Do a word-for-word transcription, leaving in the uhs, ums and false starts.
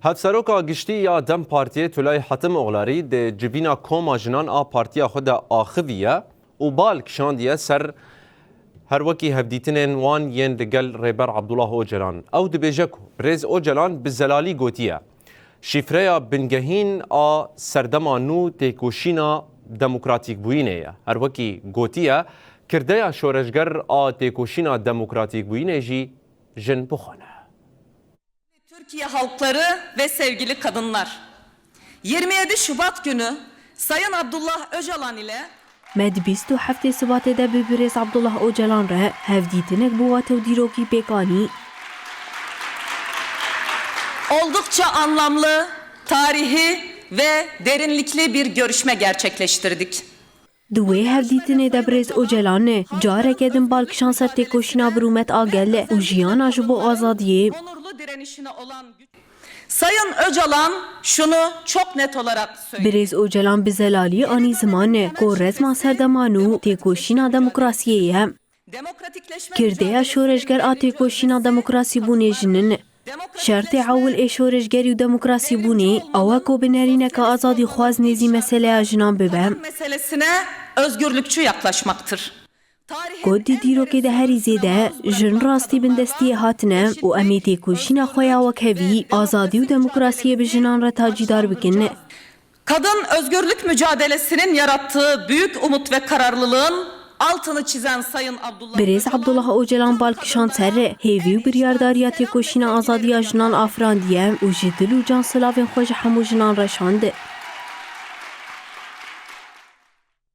Hevseroka giştî ya DEM Partiyê Tulay Hetim Oxlarî di civîna koma jinan a partiya xwe de axiviye û bal kişandiye ser her wekî hevdîtinên wan yên li gel Rêber Abdullah Ocalan. Ew dibêje ku Birêz Ocalan bi zelalî gotiye, şîfreya bingehîn a serdema nû têkoşîna demokratîkbûyînê ye. Her wekî gotiye, kirdeya şoreşger a têkoşîna demokratîkbûyînê jî jin bixwe ne. Türkiye halkları ve sevgili kadınlar. Yirmi yedi Şubat günü Sayın Abdullah Öcalan ile Me di bîst û heftê Sibatê de bi birêz Abdullah Ocalan re hevdîtinek bi wate û dîrokî pêk anî. Oldukça anlamlı, tarihi ve derinlikli bir görüşme gerçekleştirdik. Di wê hevdîtinê de birêz Ocalan careke din bal kişand ser têkoşîna birûmet a gel û jiyana ji bo azadiyê. Sayın Öcalan şunu çok net olarak söyledi. Birêz Ocalan bi zelalî anî ziman ku resma serdema nû têkoşîna demokrasiyê ye. Kirdeya şoreşger a têkoşîna demokrasîbûnê jin in. Şertê ewil ê şoreşgerî û demokrasîbûnê ew e ku bi nerîneke azadîxwaz nêzî meseleya jinan bibe. Meselesine özgürlükçü yaklaşmaktır. Ku di dîrokê de herî zêde jin rastî bindestiyê hatine û em ê têkoşîna xwe ya wekhevî, azadî û demokrasiyê bi jinan re tacîdar bikin. Kadın özgürlük mücadelesinin yarattığı büyük umut ve kararlılığın altını çizen Sayın Abdullah Birêz Abdullah Ocalan bal kişand ser hêvî û biryardariya têkoşîna azadiya jinan afirandiye û ji dil û can silavên xwe ji hemû jinan re şand.